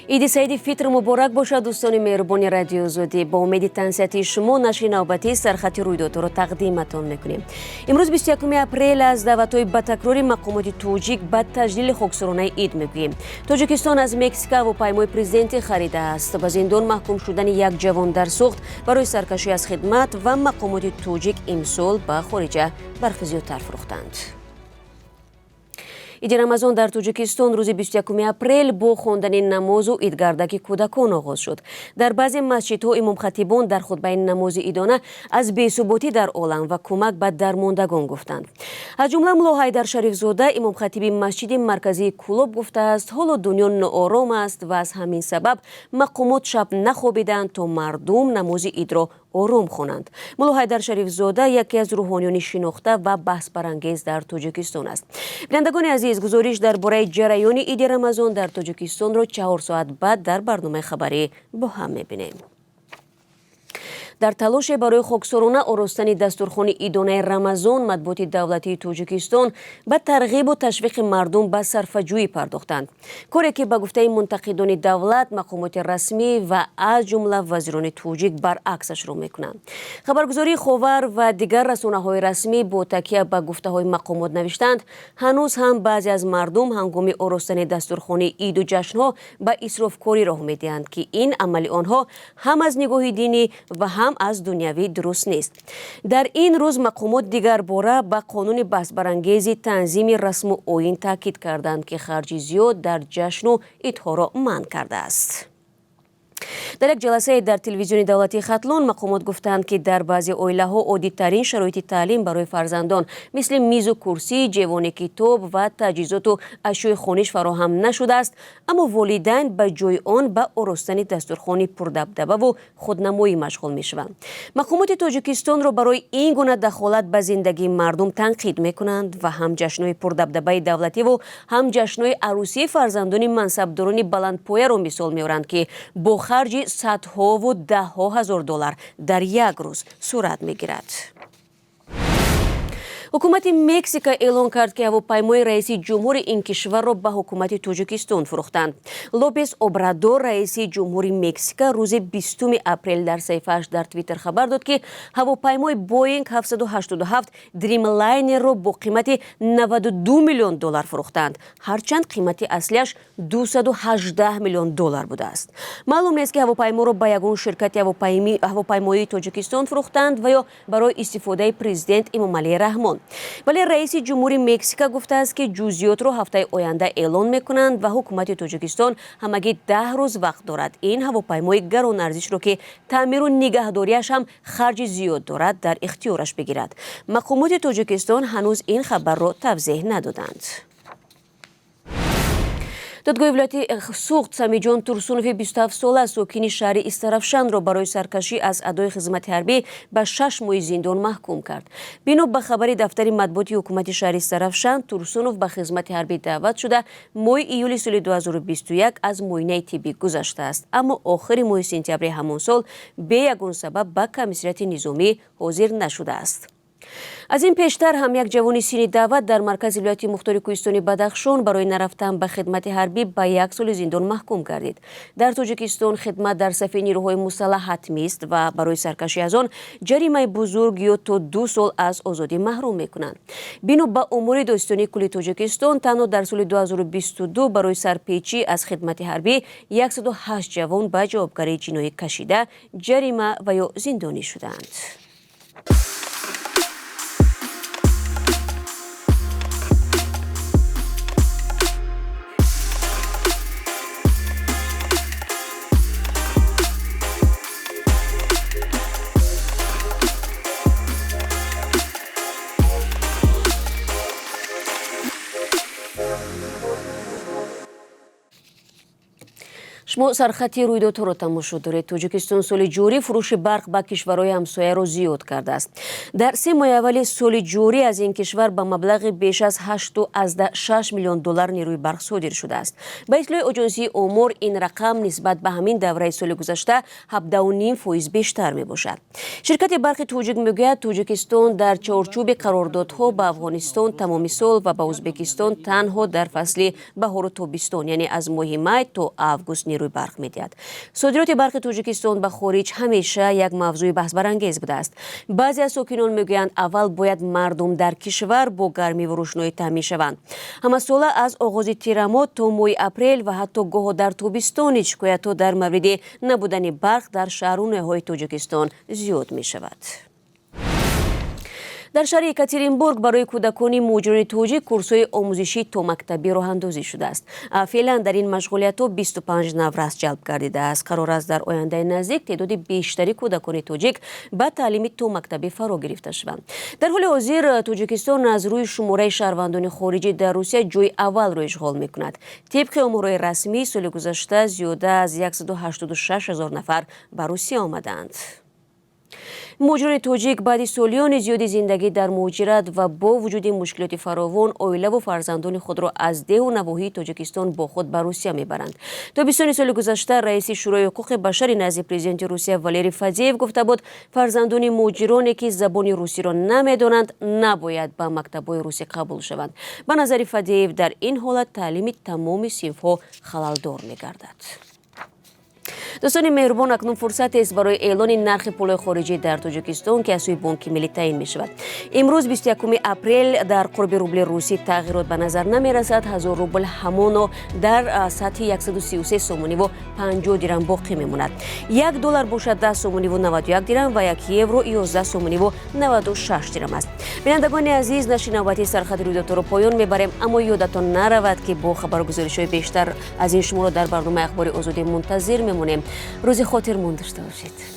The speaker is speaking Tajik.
Иди Саиди Фитр муборак бошад, дӯстони меҳрубони Радиои Озодӣ. Бо умеди тансиҳатии шумо нашри навбатии сархати рӯйдодҳоро тақдиматон мекунем. Имрӯз 21 апрел аз даъватҳои ба такрори мақомоти тоҷик ба таҷлили хоксоронаи ид мегӯем. Тоҷикистон аз Мексика ҳавопаймои президентӣ харидааст. Ба зиндон маҳкум шудани як ҷавон дар Суғд барои саркашӣ аз хидмат ва мақомоти тоҷик имсол ба хориҷа барқи зиёдтар фурӯхтанд. Иди Рамазон дар Тоҷикистон рӯзи 21 апрел бо хондани намозу идгардаки кӯдакон оғоз шуд. Дар баъзе масҷидҳо имомхатибон дар хутбаи намози идона аз бесуботӣ дар олам ва кӯмак ба дармондагон гуфтанд. Аз ҷумла Мулло Ҳайдар Шарифзода, имомхатиби масҷиди марказии Кӯлоб, гуфтааст, ҳоло дунё ноором аст ва аз ҳамин сабаб мақомот шаб нахобиданд, то мардум намози идро ором хонанд. Мулло Ҳайдар Шарифзода яке аз рӯҳониёни шинохта ва баҳсбарангез дар Тоҷикистон аст. Бинандагони азиз, гузориш дар бораи ҷараёни иди Рамазон дар Тоҷикистонро 4 соат баъд дар барномаи хабарӣ бо ҳам мебинем. Дар талоше барои хоксорона оростани дастурхони идонаи Рамазон, матбуоти давлатии Тоҷикистон ба тарғибу ташвиқи мардум ба сарфаҷӯӣ пардохтанд, коре ки ба гуфтаи мунтақидони давлат, мақомоти расмӣ ва аз ҷумла вазирони тоҷик баръаксашро мекунанд. Хабаргузории Ховар ва дигар расонаҳои расмӣ бо такя ба гуфтаҳои мақомот навиштанд, ҳанӯз ҳам баъзе аз мардум ҳангоми оростани дастурхони иду ҷашнҳо ба исрофкорӣ роҳ медиҳанд, ки ин амали онҳо ҳам аз нигоҳи динӣ ва ҳам аз дунявӣ дуруст нест. Дар ин рӯз мақомот дигарбора ба қонуни баҳсбарангези танзими расму оин таъкид карданд, ки харҷи зиёд дар ҷашну идҳоро манъ кардааст. Дар як ҷаласае дар телевизиони давлатии Хатлон мақомот гуфтанд, ки дар баъзе оилаҳо оддитарин шароити таълим барои фарзандон, мисли мизу курсӣ, ҷевони китоб ва таҷҳизоту ашёи хониш фароҳам нашудааст, аммо волидайн ба ҷои он ба оростани дастурхони пурдабдабаву худнамоӣ машғул мешаванд. Мақомоти Тоҷикистонро барои ин гуна дахолат ба зиндагии мардум танқид мекунанд ва ҳам ҷашнҳои пурдабдабаи давлативу ҳам ҷашнҳои арӯсии фарзандони мансабдорони баландпояро мисол меоранд, ки бо харҷи садҳову даҳҳо ҳазор доллар дар як рӯз сурат мегирад. Ҳукумати Мексика эълон кард, ки ҳавопаймои раиси ҷумҳури ин кишварро ба ҳукумати Тоҷикистон фурӯхтанд. Лопес Обрадор, раиси ҷумҳури Мексика, рӯзи 20 апрел дар саҳифааш дар Твиттер хабар дод, ки ҳавопаймои Боинг 787 Дримлайнерро бо қимати 92 миллион доллар фурӯхтанд, ҳарчанд қимати аслиаш 218 миллион доллар будааст. Маълум нест, ки ҳавопайморо ба ягон ширкати ҳавопаймоии Тоҷикистон фурӯхтанд ва ё барои истифодаи президент Эмомалӣ Раҳмон, вале раиси ҷумҳури Мексика гуфтааст, ки ҷузъиётро ҳафтаи оянда эълон мекунанд ва ҳукумати Тоҷикистон ҳамагӣ 10 рӯз вақт дорад ин ҳавопаймои гаронарзишро, ки таъмиру нигаҳдориаш ҳам харҷи зиёд дорад, дар ихтиёраш бигирад. Мақомоти Тоҷикистон ҳанӯз ин хабарро тавзеҳ надоданд. Додгоҳи вилояти Суғд Самиҷон Турсунови 27-сола, сокини шаҳри Истаравшанро, барои саркашӣ аз адои хизмати ҳарбӣ ба 6 моҳи зиндон маҳкум кард. Бино ба хабари дафтари матбуоти ҳукумати шаҳри Истаравшан, Турсунов ба хизмати ҳарбӣ даъват шуда, моҳи июли соли 2021 аз муоинаи тиббӣ гузаштааст, аммо охири моҳи сентябри ҳамон сол бе ягон сабаб ба комиссариати низомӣ ҳозир нашудааст. Аз ин пештар ҳам як ҷавони синни даъват дар маркази вилояти мухтори кӯҳистони Бадахшон барои нарафтан ба хидмати ҳарбӣ ба як соли зиндон маҳкум гардид. Дар Тоҷикистон хидмат дар сафи нирӯҳои мусаллаҳ ҳатмист ва барои саркашӣ аз он ҷаримаи бузург ё то 2 сол аз озодӣ маҳрум мекунанд. Бино ба омори Додситонии кулли Тоҷикистон, танҳо дар соли 2022 барои сарпечӣ аз хидмати ҳарбӣ 108 ҷавон ба ҷавобгарии ҷиноӣ кашида, ҷарима ва ё зиндонӣ шуданд. Шумо сархати рӯйдодҳоро тамошо доред. Тоҷикистон соли ҷорӣ фурӯши барқ ба кишварҳои ҳамсояро зиёд кардааст. Дар 3 моҳи аввали соли ҷорӣ аз ин кишвар ба маблағи беш аз 8,6 миллион доллар нерӯи барқ содир шудааст. Ба иттилои оҷонсии омор, ин рақам нисбат ба ҳамин давраи соли гузашта 17,5% бештар мебошад. Ширкати барқи тоҷик мегӯяд, Тоҷикистон дар чорчӯби қарордодҳо ба Афғонистон тамоми сол ва ба Ӯзбекистон танҳо дар фасли баҳору тобистон, яъне аз моҳи май то август, нерӯи нерӯи барқ медиҳад. Содироти барқи Тоҷикистон ба хориҷ ҳамеша як мавзӯи баҳсбарангез будааст. Баъзе аз сокинон мегӯянд, аввал бояд мардум дар кишвар бо гармиву рӯшноӣ таъмин шаванд. Ҳамасола аз оғози тирамоҳ то моҳи апрел ва ҳатто гоҳо дар тобистон шикоятҳо дар мавриди набудани барқ дар шаҳру ноҳияҳои Тоҷикистон зиёд мешавад. Дар шаҳри Екатеринбург барои кӯдакони муҳоҷирони тоҷик курсҳои омӯзишии томактабӣ роҳандозӣ шудааст. Феълан дар ин машғулиятҳо 25 наврас ҷалб гардидааст. Қарор аст, дар ояндаи наздик теъдоди бештари кӯдакони тоҷик ба таълими томактабӣ фаро гирифта шаванд. Дар ҳоли ҳозир Тоҷикистон аз рӯи шумораи шаҳрвандони хориҷӣ дар Русия ҷои аввалро ишғол мекунад. Тибқи оморҳои расмӣ, соли гузашта зиёда аз 186 ҳазор нафар ба Русия омадаанд. Муҳоҷирони тоҷик баъди солиёни зиёди зиндагӣ дар муҳоҷират ва бо вуҷуди мушкилоти фаровон оилаву фарзандони худро аз деҳу навоҳии Тоҷикистон бо худ ба Русия мебаранд. Тобистони соли гузашта раиси Шӯрои ҳуқуқи башари назди президенти Русия Валерий Фадеев гуфта буд, фарзандони муҳоҷироне, ки забони русиро намедонанд, набояд ба мактабҳои русӣ қабул шаванд. Ба назари Фадеев, дар ин ҳолат таълими тамоми синфҳо халалдор мегардад. Дӯстони меҳрубон, акнун фурсатест барои эълони нархи пулҳои хориҷӣ дар Тоҷикистон, ки аз сӯи Бонки Миллӣ таъин мешавад. Имрӯз, 21 апрел, дар қурби рубли русӣ тағйирот ба назар намерасад. 1000 рубл ҳамоно дар сатҳи 133 сомониву 50 дирам боқӣ мемонад. 1 доллар бошад 10 сомониву 91 дирам ва 1 евро 11 сомониву 96 дирам аст. Бинандагони азиз, нашри навбатии Сархати рӯйдодҳоро поён мебарем, аммо ёдатон наравад, ки бо хабару гузоришҳои бештар аз ин шуморо дар барномаи Ахбори Озодӣ мунтазир мемонем. Рӯзи хотирмон дошта бошед.